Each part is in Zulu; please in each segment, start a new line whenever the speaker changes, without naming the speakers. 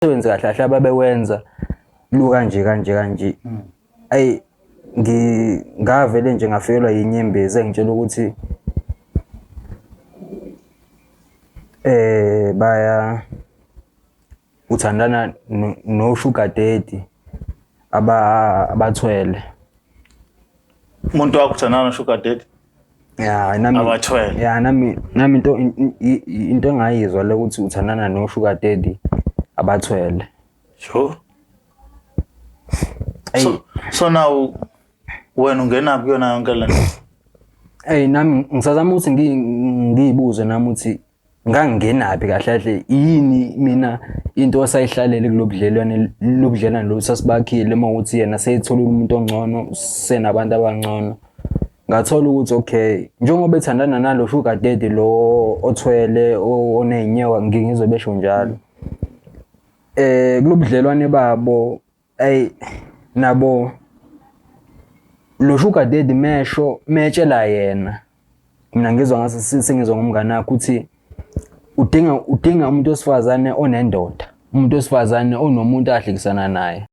Umsebenzi kahle kahle ababewenza lu kanje kanje kanje. Ayi ngavele nje ngafikelwa yinyembezi engitshela ukuthi baya uthandana no-sugar daddy abathwele.
Umuntu wakho uthandana no-sugar daddy?
Ya nami
Abathwele.
Ya nami into engayizwa le ukuthi uthandana no sugar daddy abathwele.
Sure. So now wena ungena kuyona yonke le nto?
Ey nami ngisazama ukuthi ngiyibuze nami ukuthi ngangingenaphi kahle kahle, yini mina into osayihlalele kulobudlelwane lobudlelwane lo sasibakhile uma ukuthi yena seyitholile umuntu ongcono, senabantu abangcono. Ngathola ukuthi okay, njengoba ethandana nalo sugar daddy lo othwele oney'nyoka, ngizwe besho njalo. Kulobudlelwane babo, ey nabo lo sugar daddy mesho metshela yena, mina ngizwa ngase sengizwa ngomngane wakhe ukuthi udinga umuntu wesifazane onendoda, umuntu wesifazane onomuntu ahlekisana naye.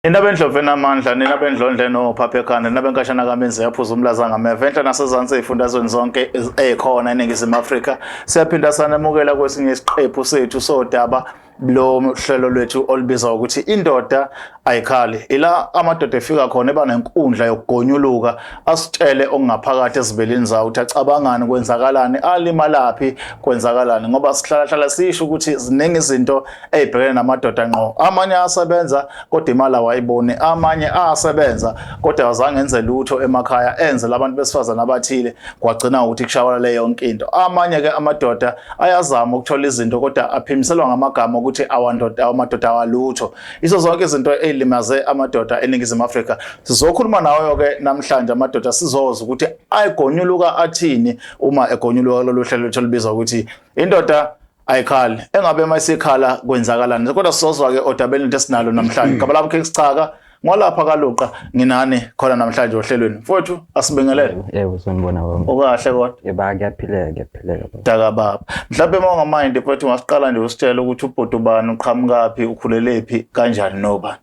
Nina bendlovu enamandla, nina bendlondle nophapha ekhanda, nina benkashana kamenzi yaphuza umlaza ngameva, enhla nasezansi ey'fundazweni zonke ey'khona eNingizimu Afrika. Siyaphinda sanemukela kwesinye isiqephu sethu sodaba lo hlelo lwethu olubizwa ukuthi indoda ayikhali. Ila amadoda efika khona eba nenkundla yokugonyuluka, asitshele okungaphakathi ezibeleni zawo ukuthi acabangani, kwenzakalani, alimalaphi, kwenzakalani, ngoba sihlala sisho ukuthi ziningi izinto ey'bhekene namadoda ngqo. Amanye ayasebenza kodwa imali awayiboni, amanye ayasebenza kodwa awazange enze lutho emakhaya, enze labantu besifazane abathile, kwagcina ukuthi kushabalale yonke into. Amanye-ke amadoda ayazama ukuthola izinto kodwa aphimiselwa ngamagama ukuthi awandoda, amadoda awalutho. Izo zonke izinto ey'limaze amadoda eNingizimu Afrika. Sizokhuluma nawe-ke namhlanje amadoda, sizozwa ukuthi ayegonyuluka athini uma egonyuluka kulolu hlelo lwethu olubizwa ukuthi indoda ayikhali. Engabe uma isikhala kwenzakalani? Kodwa sizozwa-ke odabeni lethu esinalo namhlanje. Igama lami King Schaka, ngolapha kaLuqa, nginani khona namhlanje ohlelweni. Mfowethu, asibingelele.
Yebo, sanibona baba.
Ukahle kodwa?
Yebo, kuyaphileka, kuyaphileka baba.
Daka baba. Mhlawumbe uma ungamind mfowethu ungasiqala nje usitshele ukuthi ubhuti ubani, uqhamukaphi, ukhulelephi, kanjani nobani?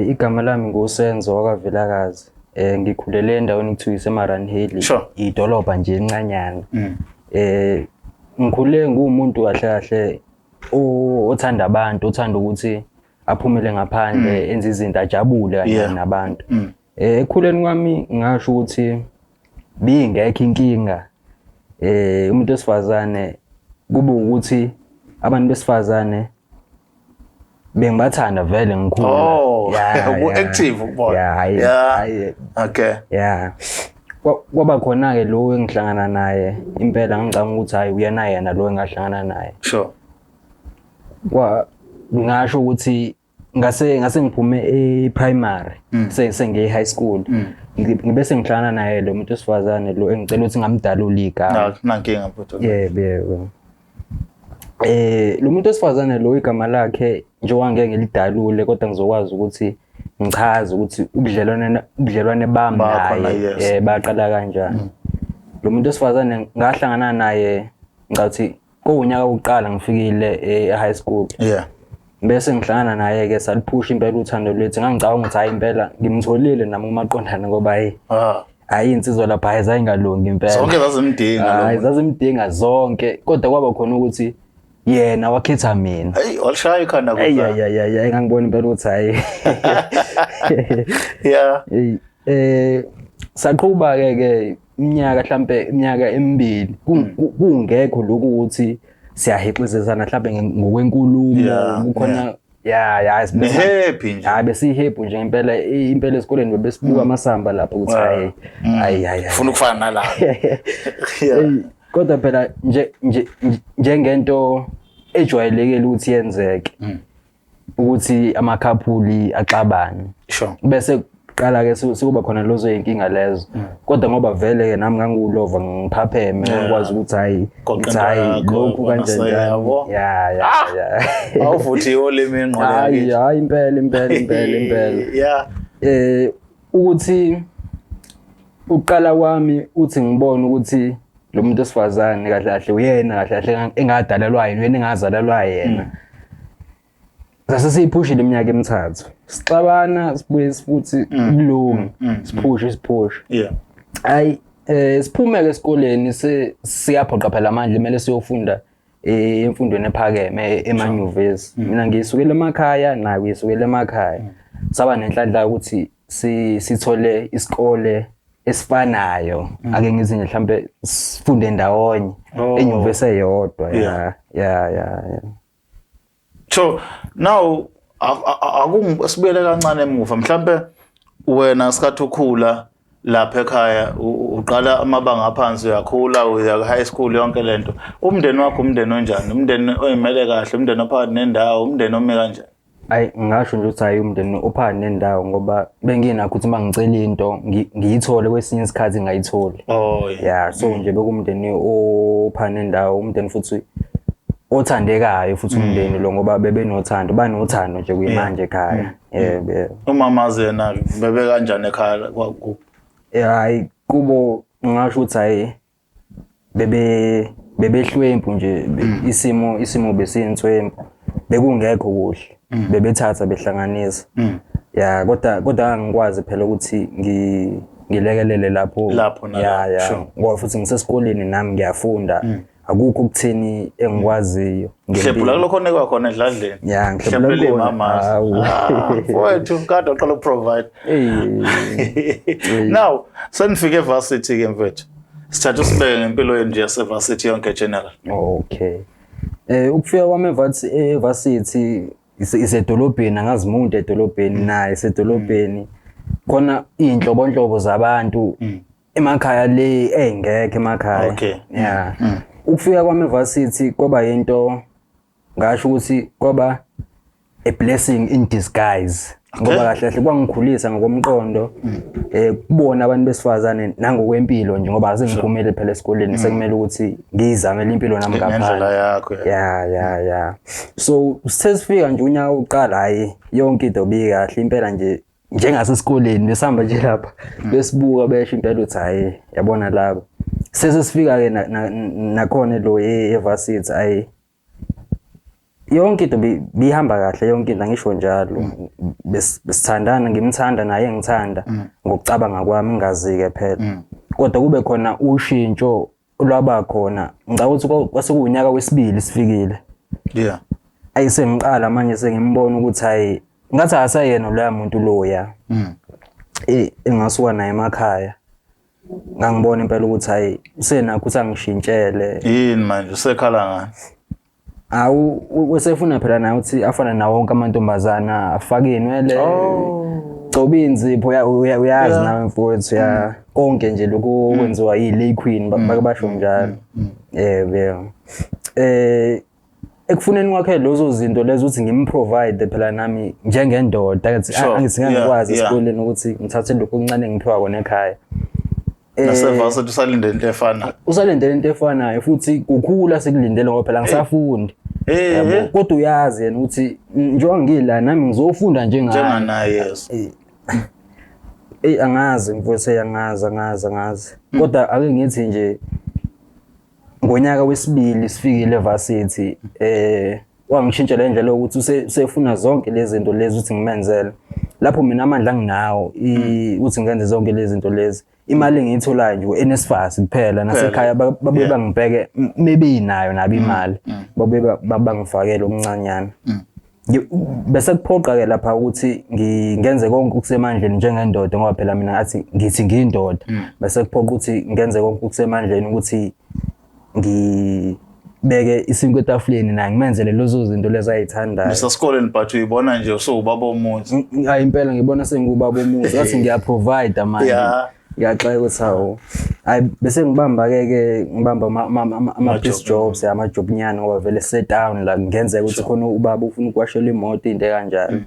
Igama lami nguSenzo wakaVilakazi. Ngikhulele endaweni ekuthiwa iseMaranheli. Idolobha nje elincanyana. Ngikhule nguwumuntu kahle kahle othanda abantu, othanda ukuthi aphumele ngaphandle, enze izinto, ajabule kanye nabantu. Ekukhuleni kwami ngasho ukuthi bingekho inkinga. Umuntu wesifazane kube ukuthi abantu besifazane bengibathanda vele ngikhula.
Oh, ubu-active ukubona.
Yeah, hayi,
Yeah.
hayi.
Okay.
Yeah. Kwaba khona-ke lo engihlangana naye impela, ngicabanga ukuthi hayi uyena yena lo engahlangana naye.
Sure.
Ngasho ukuthi ngase ngiphume e-primary, sengiye high school. Ngibe sengihlangana naye lo muntu wesifazane lo engicela ukuthi ngamdalula igama.
Nankinga mfowethu.
Yebo, yebo. Lo muntu wesifazane lo igama lakhe njengoba ngeke ngilidalule kodwa ngizokwazi ukuthi ngichaze ukuthi ubudlelwane bami
Bakho
naye,
naye, yes.
baqala kanjani. Lo muntu wesifazane ngahlangana naye ngathi kowunyaka wokuqala ngifikile e-high school.
Yeah.
Bese ngihlangana naye ke saliphusha impela uthando lwethu. Ngangicabanga ukuthi hayi impela ngimtholile nami umaqondana ngoba hayi. Hayi insizwa lapha hayi zayingalungi impela.
Zonke zazimdinga lo
Hayi
muntu.
zazimdinga zonke kodwa kwaba khona ukuthi yena wakhetha mina.
Hey, walishaya ikhanda
Hey,
kodwa.
hey, hey, hey, ngangibona impela ukuthi hayi.
Yeah.
Hey, saqhuba ke ke iminyaka mhlambe iminyaka emibili kungekho lokhu ukuthi siyahexizana mhlambe ngokwenkulumo,
Yeah,
kukhona
yeah.
Yeah, yeah,
Ni-happy nje.
Hayi, besiyi-happy nje impela, impela esikoleni bebesibuka amasamba lapho ukuthi hayi, hayi, hayi, hayi.
Ufuna ukufana nala. Yeah.
Hey, kodwa phela nje, nje, njengento ejwayelekile ukuthi yenzeke. Ukuthi amakhaphuli axabane.
Sure.
Bese kuqala ke sekuba khona lezo inkinga lezo. Kodwa ngoba vele ke nami ngangulova ngiphapheme, ngikwazi ukuthi hayi,
Goqa
ngithi
into
hayi,
yakho,
lokhu
ubona
kanjani
seyabo.
njani. Yeah, yeah, yeah.
Awuvuthiwe olimi ingqondo
Hayi,
yakithi.
hayi, impela, impela, impela, impela.
Yeah.
Ukuthi uqala kwami uthi ngibone ukuthi Lo muntu wesifazane kahle kahle uyena kahle kahle engadalelwa yena, uyena engazalelwa yena. Sase siyiphushile iminyaka emithathu sixabana, sibuye futhi kulunge, siphushe siphushe. Hayi, siphume ke esikoleni, siyaphoqa phela manje, kumele siyofunda emfundweni ephakeme emanyuvesi. Mina ngiyisukela emakhaya, naye uyisukela emakhaya. Saba nenhlanhla ukuthi sithole isikole esifanayo, ake ngithi nje mhlambe sifunde ndawonye enyuvesi eyodwa. Ya.
So now sibuyele kancane emuva, mhlambe wena isikhathi ukhula lapha ekhaya, uqala amabanga aphansi, uyakhula uya high school, yonke lento, umndeni wakho umndeni onjani? Umndeni oyimele kahle, umndeni ophakathi nendawo, umndeni omi kanjani?
Ayi, ngingasho nje ukuthi hayi, umndeni ophakathi nendawo, ngoba benginakho ukuthi uma ngicela into ngiyithole, kwesinye isikhathi ngayitholi. Yeah, so nje bekumndeni ophakathi nendawo, umndeni futhi othandekayo futhi umndeni lo, ngoba bebenothando, banothando nje kuyimanje ekhaya. Yebo, yebo.
Umama yena bebe kanjani ekhaya
Hayi, kubo ngingasho ukuthi hayi, bebe bebehlwempu nje, isimo besinswempu, bekungekho kuhle, bebethatha behlanganisa. Ya, kodwa angikwazi phela ukuthi ngilekelele lapho.
Lapho nalapho,
Ya. Ngoba futhi ngisesikoleni nami ngiyafunda, akukho ukuthini engikwaziyo
ngempilo. Hlephula kulokho onikwa khona edladleni.
Ya, ngihlephula
Hlephula
kukona.
imamazi.
Hawu.
Ah, mfowethu, kade waqala ukuprovide.
Ey.
Now senifike evarsity ke mfethu, sithatha usibeke ngempilo yenu nje yasevarsity yonke general.
Okay. Ukufika kwami evarsity isedolobheni, angazi umuntu edolobheni, naye isedolobheni. Khona iy'nhlobonhlobo zabantu emakhaya le ey'ngekho emakhaya. Yeah. Ukufika kwami evarsity kwaba yinto, ngasho ukuthi kwaba a blessing in disguise. Ngoba kahle kahle kwangikhulisa ngokomqondo, kubona abantu besifazane nangokwempilo nje, ngoba sengiphumele phela esikoleni, sekumele ukuthi ngiyizamele impilo nami
ngendlela
ngaphandle.
yakho, ya.
Ya. So sesifika nje unyaka wokuqala, hayi, yonke into bikahle impela nje, njengasesikoleni besihamba nje lapha besibuka, besho impela ukuthi hayi, yabona labo. Sesifika ke nakhona lo evarsity, hayi, yonke into bihamba kahle, yonke into, angisho njalo. Besithandana, ngimthanda naye engithanda, ngokucabanga kwami ngingazi-ke phela, kodwa kube khona ushintsho olwaba khona. Ngicabanga ukuthi kwase kuwunyaka wesibili sifikile. Ayi, sengiqala manje sengimbona ukuthi hayi, ngathi akasayena loya muntu loya engasuka naye emakhaya. Ngangibona impela ukuthi hayi, usenakho ukuthi angishintshele.
Yini manje usekhala ngani?
Awu, usefuna phela naye ukuthi afane nawo wonke amantombazana, afake inwele, gcoba inzipho, uyazi nawe mfowethu, ya, konke nje lokhu okwenziwa yi-slay queen, bake basho njalo. Yebo, yebo. Ekufuneni kwakhe lezo zinto lezo ukuthi ngimprovide phela nami njengendoda, angithi angithi ngangikwazi esikoleni ukuthi ngithathe lokhu okuncane engiphiwa kona ekhaya.
Nasevarsity usalindele into efanayo.
Usalindele into efanayo futhi kukhula sikulindele, ngoba phela ngisafundi. Yabo, kodwa uyazi yena ukuthi njengoba ngila nami ngizofunda njengaye.
Njenganaye, yes.
Angazi mfowethu, angazi, angazi, angazi. Kodwa ake ngithi nje ngonyaka wesibili sifikile evarsity, wangishintshela indlela yokuthi usefuna zonke lezi zinto lezi ukuthi ngimenzele. Lapho mina amandla anginawo ukuthi ngenze zonke lezi zinto lezi. Imali engiyitholayo nje u-NSFAS kuphela, nasekhaya babuye bangibheke, maybe inayo nabo imali, babuye bangifakele okuncanyana. Bese kuphoqa-ke lapha ukuthi ngenze konke okusemandleni njengendoda, ngoba phela mina ngathi ngithi ngiyindoda. Bese kuphoqa ukuthi ngenze konke okusemandleni ukuthi ngibeke isinkwa etafuleni, naye ngimenzele lezo zinto lezo ayithandayo.
Nisesikoleni, but uyibona nje usuwubaba omuzi.
Hayi, impela ngibona sengiwubaba omuzi, ngathi ngiyaprovide manje. Ngiyaxeka ukuthi hawu, hayi, bese ngibamba-ke ke ngibamba ama-piece jobs, ama-job nyana, ngoba vele sit down la kungenzeka ukuthi khona ubaba ufuna ukuwashelwa imoto, into ekanjalo.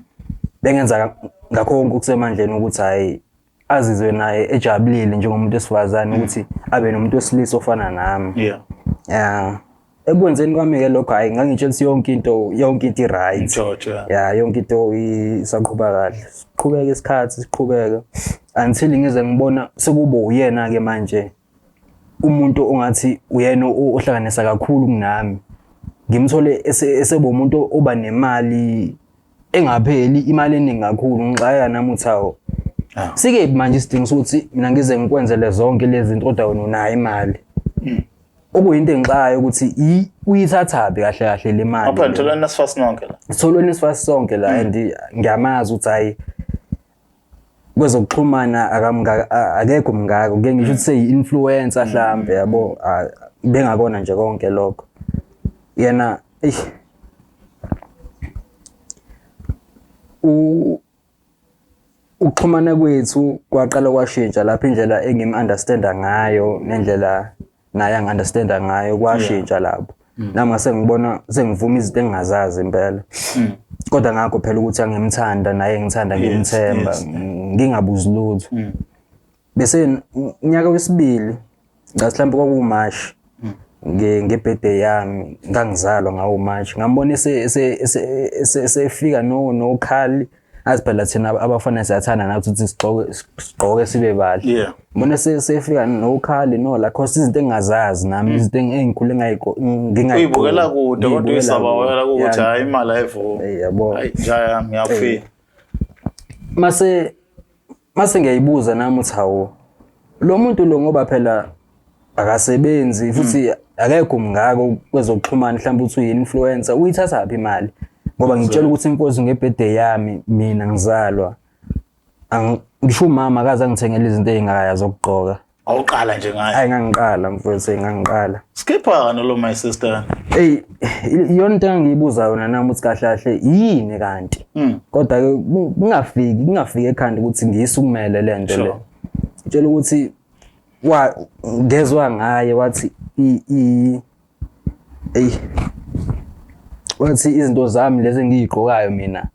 Bengenza ngakho konke okusemandleni ukuthi hhayi, azizwe naye ejabulile njengomuntu wesifazane ukuthi abe nomuntu wesilisa ofana nami. Ya, ekwenzeni kwami-ke lokho, hhayi, ngangitshela ukuthi yonke into i-right.
George, yeah.
Ya, yonke into isaqhuba kahle, siqhubeke isikhathi, siqhubeke until ngize ngibona sekuba uyena-ke manje. umuntu ongathi uyena ohlanganisa kakhulu kunami. Ngimthole esebe umuntu oba nemali engapheli, imali eningi kakhulu. Ngixakeka nami ukuthi hawu, sikephi manje isidingo sokuthi mina ngize ngikwenzele zonke lezi zinto kodwa wena unayo imali. Okuyinto engixakayo ukuthi uyithathaphi kahle kahle le mali.
Apha nithola NSFAS nonke la.
Sithola NSFAS sonke la and ngiyamazi ukuthi hayi kwezokuxhumana akekho mngako, ngeke ngisho ukuthi seyi-influencer mhlambe yabo, bengakona nje konke lokho. Yena eish ukuxhumana kwethu kwaqala kwashintsha lapho, indlela engim-understanda ngayo nendlela naye angi-understanda ngayo kwashintsha lapho. Nami ngase ngibona sengivuma izinto engingazazi impela. Kodwa ngakho phela ukuthi angimthanda naye ngithanda ngimthemba ngingabuzi lutho. Bese unyaka wesibili ngathi mhlawumbe kwakuwuMashi nge-birthday yami, ngangizalwa ngawo uMashi, ngambona esefika nokhali. Azi phela thina abafana siyathanda nathi ukuthi sigqoke sibe bahle. Ngibona sefika nokhali no Lacoste, izinto engingazazi nami, izinto engikhule ngingayibukela
Uyibukela kude kodwa uyisabawela ukuthi hayi imali ayivumi.
Yabo.
Hayi njaya ngiyafika.
Mase ngiyayibuza nami ukuthi hawo, lo muntu lo ngoba phela akasebenzi futhi akekho mngako kwezokuxhumana, mhlawumbe uthi uyi-influencer, uyithathaphi imali? Ngoba ngitshela ukuthi inkosi nge-birthday yami mina ngizalwa, ngisho umama akaze angithengele izinto ey'ngaka zokugqoka.
Awuqala nje ngayo?
Hayi ngangiqala mfowethu, ngangiqala.
Skipha nalo my sister.
Ey, iyona into engiyibuza yona nami ukuthi kahle kahle yini kanti. Kodwa ke kungafiki ekhanda ukuthi ngiyisukumele le nto le. Ngitshela ukuthi ngezwa ngaye wathi wathi izinto zami lezi engiyigqokayo mina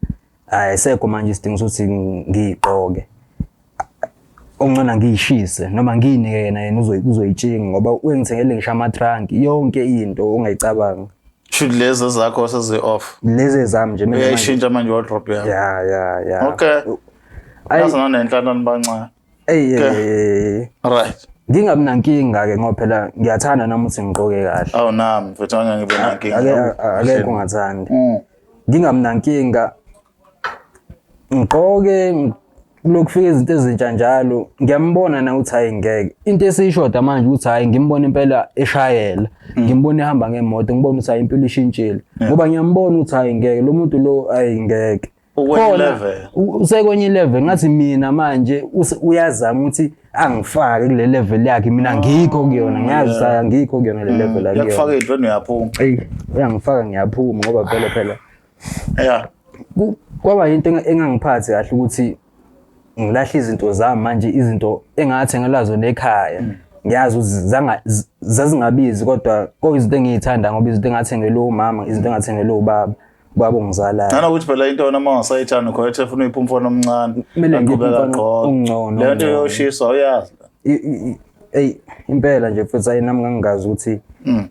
ayisekho manje isidingo sokuthi ngiyigqoke. Ongcono ngiyishise noma ngiyinike yena, yena uzoyitshinga ngoba uyengithengele ngisho ama-trunk, yonke into ongayicabanga.
Shoot lezi zakho sezi off.
Lezi zami nje
mina. Uyayishintsha manje wardrobe yakho.
Ya.
Okay. Yazi nanenhlanhla nibancane.
Ey.
Right.
Ngingabi nankinga ke ngoba phela ngiyathanda nami ukuthi ngigqoke kahle.
Awu nami mfethu angeke ngibe nankinga.
Akekho ungathandi. Ngingabi nankinga ngigqoke kulokufika izinto ezintsha njalo, ngiyambona na ukuthi hayi ngeke. Into esiyishoda manje ukuthi hayi ngimbona impela eshayela, ngimbona ehamba ngemoto, ngibona ukuthi hayi impilo ishintshile. Ngoba ngiyambona ukuthi hayi ngeke lo muntu lo, hayi ngeke.
Ukwenye level.
Usekwenye level, ngathi mina manje uyazama ukuthi angifake kule level yakhe, mina ngikho kuyona, ngiyazi ukuthi angikho kuyona le level
yakhe. Uyakufaka ey'ntweni uyaphuma.
Eyi, uyangifaka ngiyaphuma ngoba vele phela.
Yeah.
Kwaba into engangiphathi kahle ukuthi ngilahle izinto zami manje, izinto engathengelwa zona ekhaya. Ngiyazi ukuthi zazingabizi kodwa kuyizinto engiyithanda ngoba izinto engathengelwe umama, izinto engathengelwe ubaba. Ubaba ongizalayo.
Nanokuthi phela into yona uma ungasayithandi khona ethi ufuna uyiphe umfana omncane.
Kumele ngiphe
aqhubeke
umfana
agqoke.
ongcono,
Leyo nto
ongcono.
yoshiswa uyazi.
Eyi impela nje futhi ayi nami ngangingazi ukuthi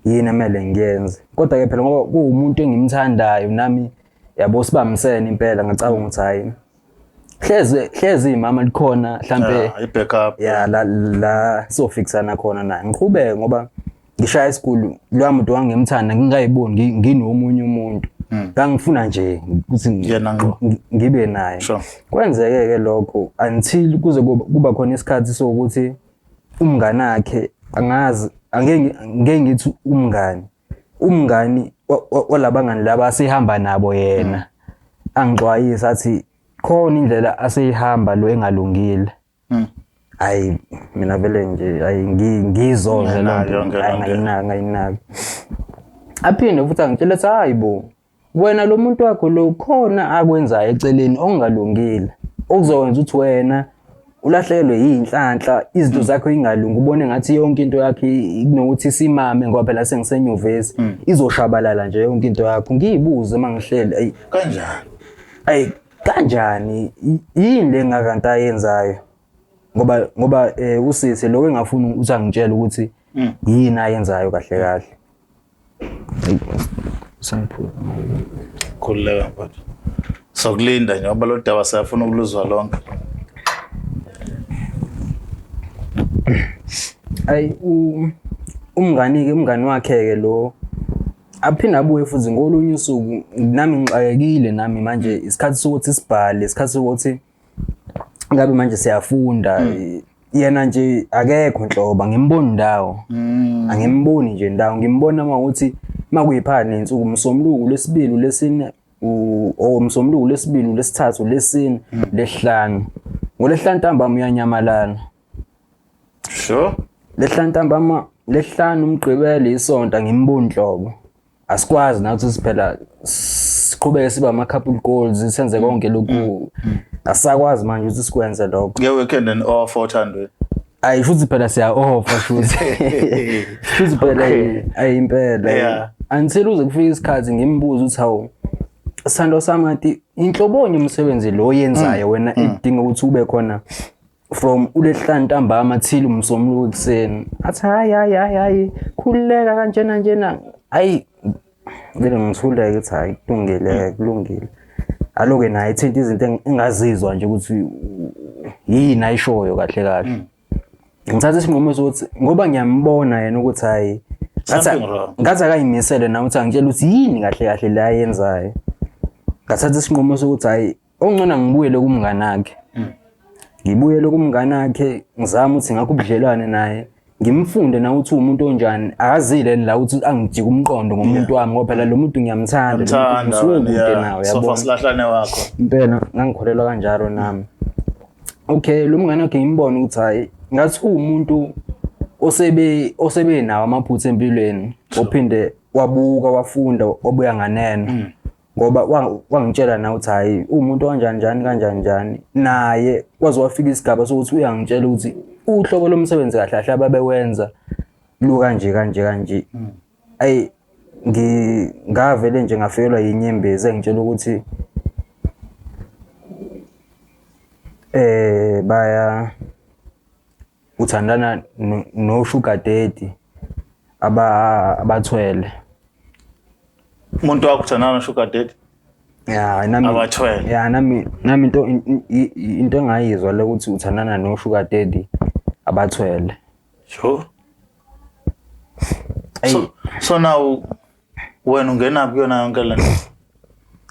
yini emele ngiyenze. Kodwa ke phela ngoba kuwumuntu engimthandayo nami yabo sibambisene impela, ngacabanga ukuthi hayi hleze imama likhona mhlambe
Yeah, i-backup.
Ya la sofikisana khona naye. Ngiqhubeke ngoba ngishaya isikulu loya muntu wangimthanda ngingayiboni nginomunye umuntu. Ngangifuna nje ukuthi
Yena ngqo.
ngibe naye. Kwenzeke ke lokho until kuze kuba khona isikhathi sokuthi umngani wakhe angazi, angeke ngithi umngani, umngani walabangani laba asehamba nabo yena angixwayisa athi khona indlela aseyihamba lo engalungile. Hayi mina vele nje hayi ngiyizonde
Ngiyinaka
loo nto.
yonke
Hayi,
loo nto.
ngayinaka. Aphinde futhi angitshele athi hayi bo wena lo muntu wakho lo khona akwenzayo eceleni okungalungile okuzokwenza ukuthi wena ulahlekelwe yinhlanhla, izinto zakho ingalungi, ubone ngathi yonke into yakhe kunokuthi isimame ngoba phela sengisenyuvesi izoshabalala nje yonke into yakho. Ngiyibuze uma ngihleli, ayi
kanjani?
Ayi kanjani? Yini le ngakanti ayenzayo? Ngoba usisi lo engafuni ukuthi angitshele ukuthi yini ayenzayo kahle kahle. Ayi, usangiphuza.
Khululeka mfowethu. Sokulinda nje ngoba lo daba siyafuna ukuluzwa lonke.
Ayi, Umngani-ke, umngani wakhe-ke lo aphinde abuye futhi ngolunye usuku, nami ngixakekile nami manje isikhathi sokuthi sibhale, isikhathi sokuthi ngabe manje siyafunda. Yena nje akekho nhlobo, angimboni ndawo. Angimboni nje ndawo, ngimbona uma ukuthi makuyiphakathi ney'nsuku, uMsombuluko, Lwesibili, uLwesine, or uMsombuluko, uLwesibili, uLwesithathu, uLwesine, Lwesihlanu. NgoLwesihlanu ntambama uyanyamalala.
Sure.
Lesihlanu ntambama, Lesihlanu, uMgqibelo, iSonto angimboni nhlobo. Asikwazi nathi siphela siqhubeke sibe ama-couple goals, senze konke lokhu. Asisakwazi manje ukuthi sikwenze lokho.
Nge-weekend and off othandweni.
Ayi futhi phela siya-offa shuthi. Futhi phela ayi impela. Until uze kufike isikhathi ngimbuze ukuthi hawu sithando sami ngathi inhlobonye umsebenzi lo oyenzayo wena edinga ukuthi ube khona from uLesihlanu ntambama till uMsombuluko ekuseni. Athi hayi hayi hayi hayi khululeka kanjena njena. Hayi ngeke ngithuleke ukuthi hayi kulungile kulungile. Aloke naye ethinta izinto engazizwa nje ukuthi yini ayishoyo kahle kahle. Ngithatha isinqumo sokuthi ngoba ngiyambona yena ukuthi hayi
Something wrong.
ngathi akayimisele nawe ukuthi angitshele ukuthi yini kahle kahle la ayenzayo. Ngathatha isinqumo sokuthi hayi okungcono ngibuyele kumngani wakhe. Ngibuyele kumngani wakhe ngizame ukuthi ngakho ubudlelwane naye. Ngimfunde nawe ukuthi uwumuntu onjani, akazile la ukuthi angijike umqondo ngomuntu wami ngoba phela lo muntu ngiyamthanda, lo muntu
Mthanda
ngisuke kude
yeah.
nawe
Sofa
yabona.
silahlane wakho.
Impela ngangikholelwa kanjalo nami. Okay, lo mngane wakhe ngimbone ukuthi hayi ngathi uwumuntu osebe nawo amaphutha empilweni, ophinde wabuka wafunda wabuya nganeno. Ngoba wangitshela na ukuthi hayi uwumuntu kanjani njani kanjani njani, naye kwaze wafika isigaba sokuthi uyangitshela ukuthi uhlobo lomsebenzi kahle kahle ababewenza lukanje kanje kanje. Ayi ngavele nje ngafikelwa yinyembezi engitshela ukuthi baya uthandana no sugar daddy abathwele.
Umuntu wakho uthandana no sugar daddy?
Ya, nami
Abathwele.
Ya, nami into engayizwa le ukuthi uthandana no sugar daddy abathwele.
Sure.
Ayi.
So now wena ungena kuyona yonke le nto?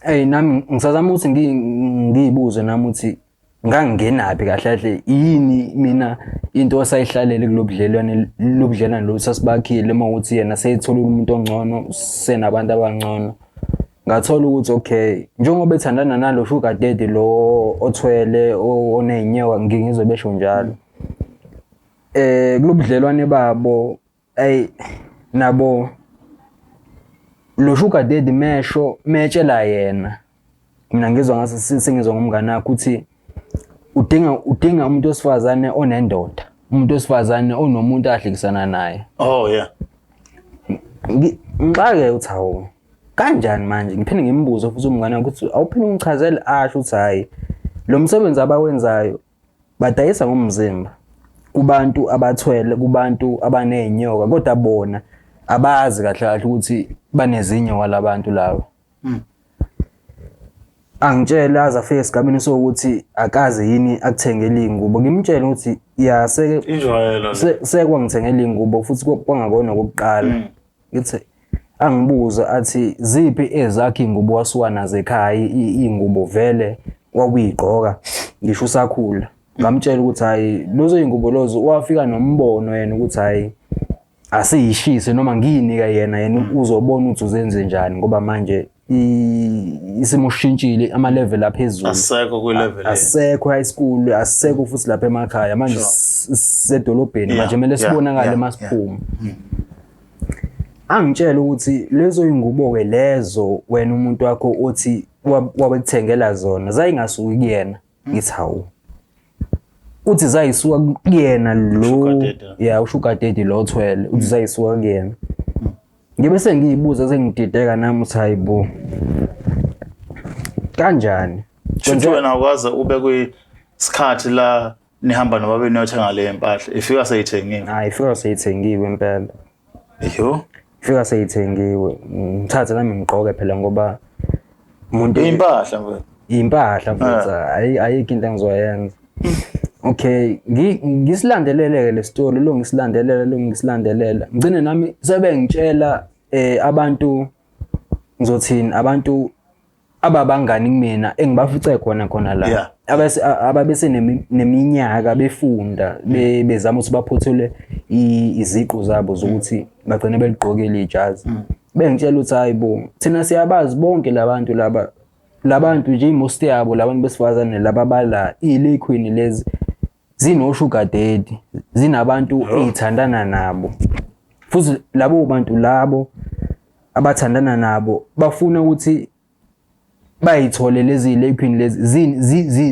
Ey nami ngisazama ukuthi ngiyibuze nami ukuthi ngangingenaphi kahle kahle, yini mina into osayihlalele kulobudlelwane, lobudlelwane lo sasibakhile uma ukuthi yena seyitholile umuntu ongcono, senabantu abangcono. Ngathola ukuthi okay, njengoba ethandana nalo sugar daddy lo othwele oney'nyoka, ngizwe besho njalo. Kulobudlelwane babo, ey nabo lo sugar daddy mesho metshela yena, mina ngizwa ngase sengizwa ngomngane wakhe ukuthi udinga umuntu wesifazane onendoda, umuntu wesifazane onomuntu ahlekisana naye.
Oh yeah.
Ngixake uthi hawu kanjani manje, ngiphinde ngimbuze futhi umngane wakhe ukuthi awuphinde ungichazele, asho ukuthi hayi lo msebenzi abawenzayo badayisa ngomzimba kubantu abathwele, kubantu abaney'nyoka, kodwa bona abazi kahle kahle ukuthi banezinyoka labantu laba. Angitshele aze afike esigabeni sokuthi akaze yini akuthengele iy'ngubo, ngimtshele ukuthi ya seke
Injwayelo le.
Sekwangithengela iy'ngubo futhi kwangakona okokuqala. Ngithi angibuze athi ziphi ezakhe iy'ngubo wasuka nazo ekhaya, iy'ngubo vele wawuyigqoka ngisho usakhula. Ngamtshela ukuthi hhayi lezo y'ngubo lozo wafika nombono yena ukuthi hhayi asiyishise noma ngiyinike yena, yena uzobona ukuthi uzenze njani ngoba manje isimo sishintshile, ama-level aphezulu.
Asisekho kwi-level.
Asisekho high school, asisekho futhi lapha emakhaya manje, sisedolobheni manje kumele sibonakale masiphuma. Angitshela ukuthi lezo y'ngubo-ke lezo wena umuntu wakho othi wabekuthengela zona zayingasuki kuyena. Ngithi hawu, uthi zayisuka kuyena lo
Sugar daddy.
ya usugar daddy lo othwele, uthi zayisuka kuyena. Ngibe sengiyibuza sengidideka nami ukuthi hayi bo kanjani.
Shuthi wena awukaze ube kwisikhathi la nihamba nobabili niyothenga le mpahla, ifika seyithengiwe.
Hayi ifika seyithengiwe impela.
Yo.
Ifika seyithengiwe, ngithathe nami ngigqoke phela ngoba umuntu
Impahla mfethu.
Impahla mfethu, ayikho into engizoyenza. Okay, ngisilandelele-ke le story lo, ngisilandelela lo, ngisilandelela, ngigcine nami sebengitshela abantu, ngizothini, abantu ababangani kumina engibafice khona khona la, abase ababese neminyaka befunda, bezama ukuthi baphothule iziqu zabo zokuthi bagcine beligqokile ijazi. Bengitshela ukuthi hayi bo, thina siyabazi bonke labantu laba, labantu nje most yabo labantu besifazane laba bala iy'likhwini lezi zino-sugar daddy, zinabantu ey'thandana nabo, futhi labo bantu labo abathandana nabo bafuna ukuthi bayithole lezi lephini lezi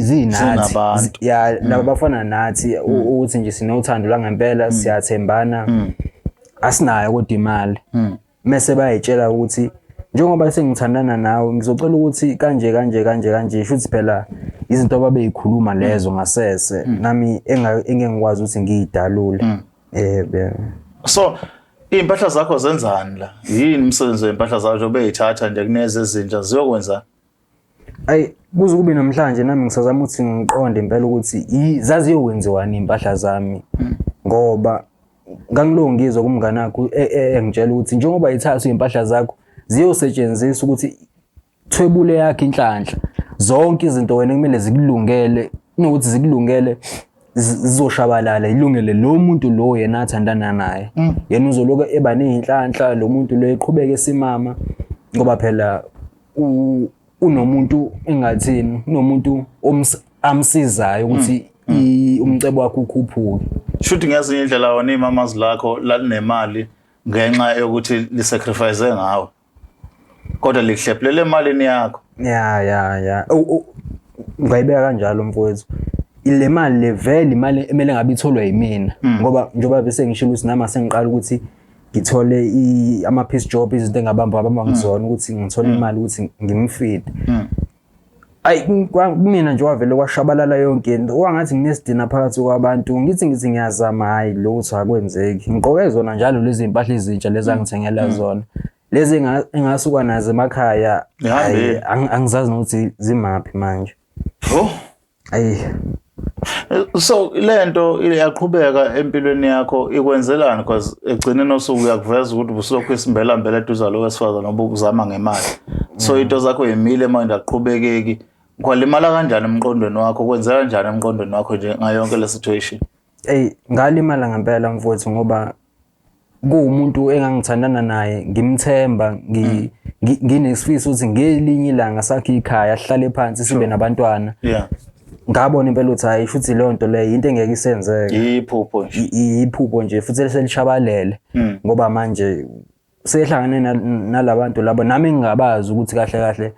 zinathi.
Zinabantu.
Ya, laba bafana nathi, ukuthi nje sinothando langempela, siyathembana, asinayo kodwa imali. Mese bayitshela ukuthi njengoba sengithandana nawe ngizocela ukuthi kanje kanje kanje kanje, shuthi phela izinto ababeyikhuluma lezo ngasese nami engeke ngikwazi ukuthi ngiyidalule. Yebo.
So iy'mpahla zakho zenzani la? Yini umsebenzi wey'mpahla zakho njengoba ey'thatha nje kunezi ezintsha ziyokwenza?
Ayi, kuze kube namhlanje nami ngisazama ukuthi ngiqonde impela ukuthi zaziyokwenziwani iy'mpahla zami, ngoba ngangilokhu ngizwa kumngane wakho engitshela ukuthi njengoba yithathwa iy'mpahla zakho ziyosetshenziswa ukuthi thwebule yakhe inhlanhla, zonke izinto wena kumele zikulungele, kunokuthi zikulungele zizoshabalala, ilungele lo muntu lo yena athandana naye. Yena uzoloku eba ney'nhlanhla, lo muntu lo eqhubeke esimama, ngoba phela unomuntu engathini, unomuntu amsizayo ukuthi umcebo wakhe ukhuphuke.
Shuthi ngezinye indlela wona imamazi lakho lalinemali ngenxa yokuthi lisacrifice ngawe, kodwa likuhlephulele emalini yakho.
Ya, ungayibeka kanjalo mfowethu. Le mali le vele imali emele ngabe itholwa yimina, ngoba njengoba bese ngishilo ukuthi nami sengiqala ukuthi ngithole ama-piece job, izinto engabamba abamba ngizona ukuthi ngithole imali ukuthi ngimfide. Ayi, kumina nje wavele kwashabalala yonke into, kwangathi nginesidina phakathi kwabantu. Ngithi ngiyazama, hhayi lutho, akwenzeki. Ngigqoke zona njalo lezi mpahla ezintsha lezi angithengela zona, lezi engasuka nazo emakhaya.
Ihambile.
Hhayi, angizazi nokuthi zimaphi manje.
Oh.
Ayi.
So lento iyaqhubeka empilweni yakho, ikwenzelani? Because egcineni osuku uyakuveza ukuthi ubusulokhu isimbelambela eduze lo wesifazane ngoba ukuzama ngemali. So into zakho yimile manje, akuqhubekeki. Kwalimala kanjani emqondweni wakho? Kwenzeka kanjani emqondweni wakho nje ngayo yonke le situation?
Eyi, ngalimala ngempela mfowethu, ngoba kuwumuntu engangithandana naye, ngimthemba, nginesifiso ukuthi ngelinye ilanga sakhe ikhaya, sihlale phansi, sibe nabantwana. Ngabona impela ukuthi hayi, futhi leyo nto leyo into engeke isenzeke.
Iphupho nje.
Iphupho nje futhi selishabalele, ngoba manje sehlangane nalabantu labo nami ngingabazi ukuthi kahle kahle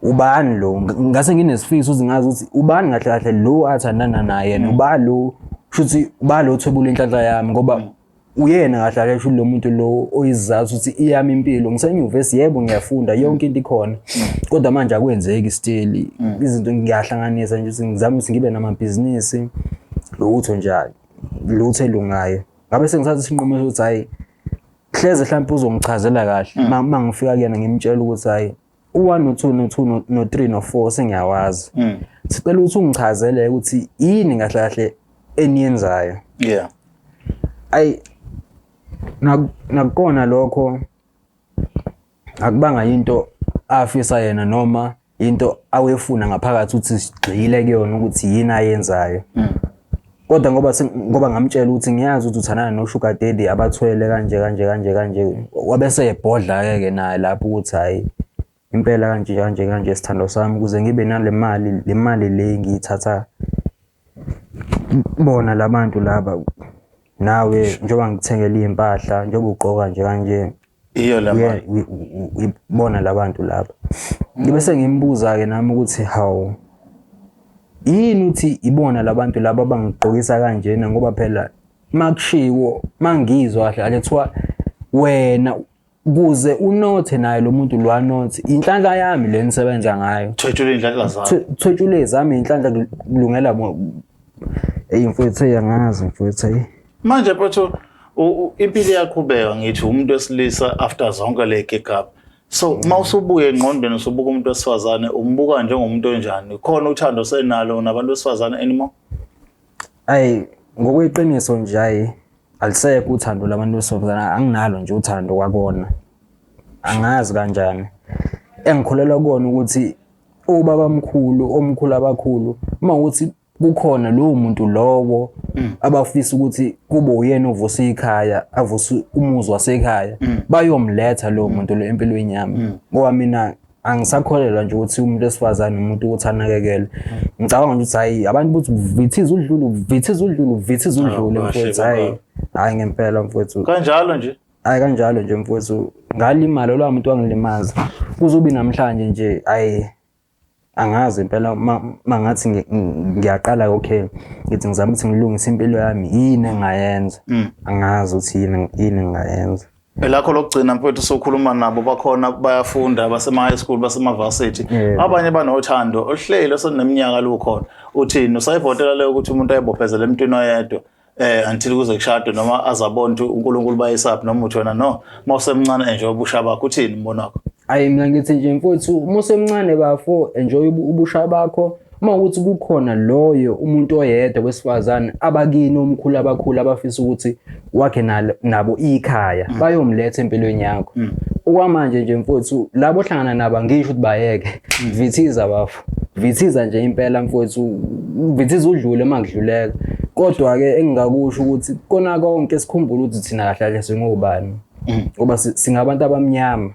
ubani lo. Ngase nginesifiso ukuthi ngazi ukuthi ubani kahle kahle lo athandana naye, ubani lo, shuthi ubani lo othwebula inhlanhla yami, ngoba uyena kahle kahle shuthi lo muntu lo oyizathu ukuthi iyami impilo. Ngisenyuvesi, yebo ngiyafunda, yonke into ikhona, kodwa manje akwenzeki still. Izinto ngiyahlanganisa nje ukuthi ngizame ukuthi ngibe namabhizinisi, lutho nje, lutho elungayo. Ngabe sengithatha isinqumo sokuthi hhayi, hleze mhlawumbe uzongichazela kahle uma ngifika kuyena, ngimtshela ukuthi hhayi, u-1 no-2 no-2 no-3 no-4 sengiyawazi, sicela ukuthi ungichazele ukuthi yini kahle kahle eniyenzayo. Ayi, nakukona lokho akubanga into afisa yena noma into awefuna ngaphakathi ukuthi sigxile kuyona ukuthi yini ayenzayo. Kodwa ngoba ngamtshela ukuthi ngiyazi ukuthi uthandana no-sugar daddy abathwele kanje kanje kanje kanje, wabese ebhodla-ke ke naye lapho ukuthi hhayi impela kanje kanje kanje sithando sami, ukuze ngibe nale mali, le mali le ngiyithatha bona labantu laba, nawe njengoba ngikuthengela iy'mpahla, njengoba ugqoka nje kanje,
Iyo le mali.
Uyibona labantu laba. Ngibe sengimbuza-ke nami ukuthi hawu, yini uthi ibona labantu laba abangigqokisa kanjena, ngoba phela makushiwo mangizwa kahle kahle kuthiwa wena kuze unothe naye lo muntu lo anothe, inhlanhla yami le nisebenza ngayo.
Thwetshule iy'nhlanhla zakho.
Thwetshule zami iy'nhlanhla kulungela. Eyi mfowethu, eyi angazi mfowethu, eyi.
Manje mfowethu, impilo iyaqhubeka, ngithi umuntu wesilisa after zonke le gigaba. So uma usubuya engqondweni usubuka umuntu wesifazane, umbuka njengomuntu onjani? Khona uthando senalo nabantu besifazane anymore?
Ayi, ngokweqiniso nje, hayi, alisekho uthando labantu besifazane, anginalo nje uthando kwakona. Angazi kanjani. Engikholelwa kukona ukuthi ubaba mkhulu, omkhulu abakhulu, uma ukuthi kukhona lowo muntu lowo abafisa ukuthi kube uyena ovusa ikhaya, avuse umuzi wasekhaya, bayomletha lowo muntu lo empilweni yami. Ngoba mina angisakholelwa nje ukuthi umuntu wesifazane umuntu ukuthi anakekelwe. Ngicabanga nje ukuthi hayi, abantu ukuthi uvithiza udlule, uvithiza udlule, uvithiza udlule mfowethu, hayi. Hayi ngempela mfowethu.
Kanjalo nje.
Hayi kanjalo nje mfowethu, ngalimala lo muntu wangilimaza. Kuzobe namhlanje nje, hayi angazi impela mangathi ngiyaqala, okay, ngithi ngizama ukuthi ngilungise impilo yami, yini engayenza? Angazi ukuthi yini engayenza.
Elakho lokugcina mfowethu, sokhuluma nabo bakhona bayafunda, basema-high school, basema-varsity, abanye banothando oluhleli oseneminyaka lukhona. Uthini, usayivotela leyo ukuthi umuntu ayibophezele emntwini oyedwa until kuze kushadwe, noma azabona ukuthi uNkulunkulu bayisaphi, noma uthi wena no, uma usemncane enjoy ubusha bakho? Uthini umbono wakho?
Ayi, mina ngithi nje mfowethu, uma usemncane bafo, enjoy ubusha bakho. Uma ukuthi kukhona loyo umuntu oyedwa wesifazane abakini, omkhulu abakhulu abafisa ukuthi wakhe nabo ikhaya, bayomletha empilweni yakho. Okwamanje nje mfowethu, labo ohlangana nabo, angisho ukuthi bayeke, vithiza bafo, vithiza nje impela mfowethu, vithiza udlule uma kudluleka. Kodwa-ke engingakusho ukuthi kona konke sikhumbule ukuthi thina kahle kahle singobani, ngoba singabantu abamnyama.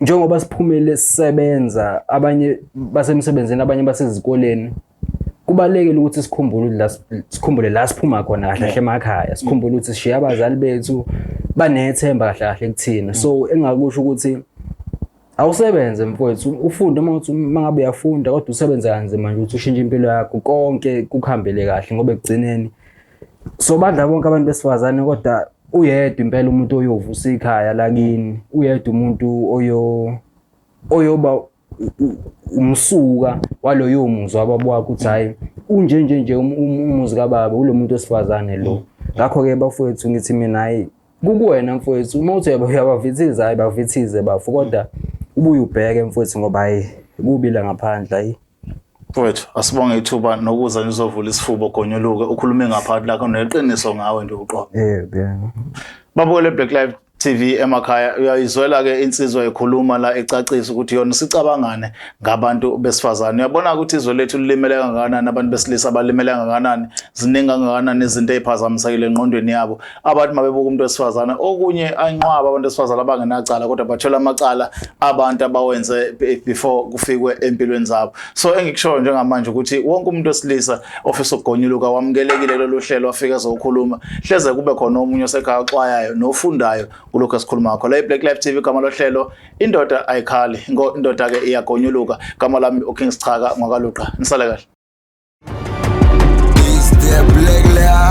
Njengoba siphumele sisebenza, abanye basemsebenzini, abanye basezikoleni, kubalulekile ukuthi sikhumbule ukuthi sikhumbule la siphuma khona kahle kahle emakhaya, sikhumbule ukuthi sishiya abazali bethu banethemba kahle kahle kuthina. So engakusho ukuthi awusebenze mfowethu, ufunde uma uthi uma ngabe uyafunda, kodwa usebenze kanzima nje ukuthi ushintshe impilo yakho, konke kukuhambele kahle, ngoba ekugcineni so badla bonke abantu besifazane, kodwa uyedwa impela umuntu oyovusa ikhaya lakini, uyedwa umuntu oyoba umsuka waloyo muzi wababa wakho, ukuthi hhayi, unje nje nje umuzi kababa ulo muntu wesifazane lo. Ngakho-ke bafowethu, ngithi mina hhayi, kukuwena mfowethu, uma uthi uyabavithiza, hhayi, bavithize bafo, kodwa ubuye ubheke mfowethu, ngoba hhayi, kubi la ngaphandle, hhayi.
Mfowethu, asibonge ithuba nokuza nizovula isifuba, gonyuluke ukhulume ngaphansi lakho neqiniso ngawe nje uqobo.
Yebo, yebo.
Babukele Black Life TV emakhaya, uyayizwela-ke insizwa ekhuluma la, ecacisa ukuthi yona sicabangane ngabantu besifazane. Uyabona ukuthi izwe lethu lilimele kangakanani, abantu besilisa balimele kangakanani, ziningi kangakanani izinto ey'phazamisekile engqondweni yabo. Abantu mabebuka umuntu wesifazane, okunye ayinqwaba abantu besifazane abangenacala, kodwa bathola amacala abantu abawenze before kufikwe empilweni zabo. So engikushoyo njengamanje ukuthi wonke umuntu wesilisa ofisa ukugonyuluka wamukelekile lolu hlelo, afike ezokhuluma, hleze kube khona omunye osekhaya oxwayayo nofundayo kulokhu esikhuluma ngakho la. I-Black Life TV, igama lohlelo Indoda Ayikhali, indoda-ke iyagonyuluka. Gama lami uKing Sichaka ngwakaluqa. Nisale kahle.
It's the Black Life.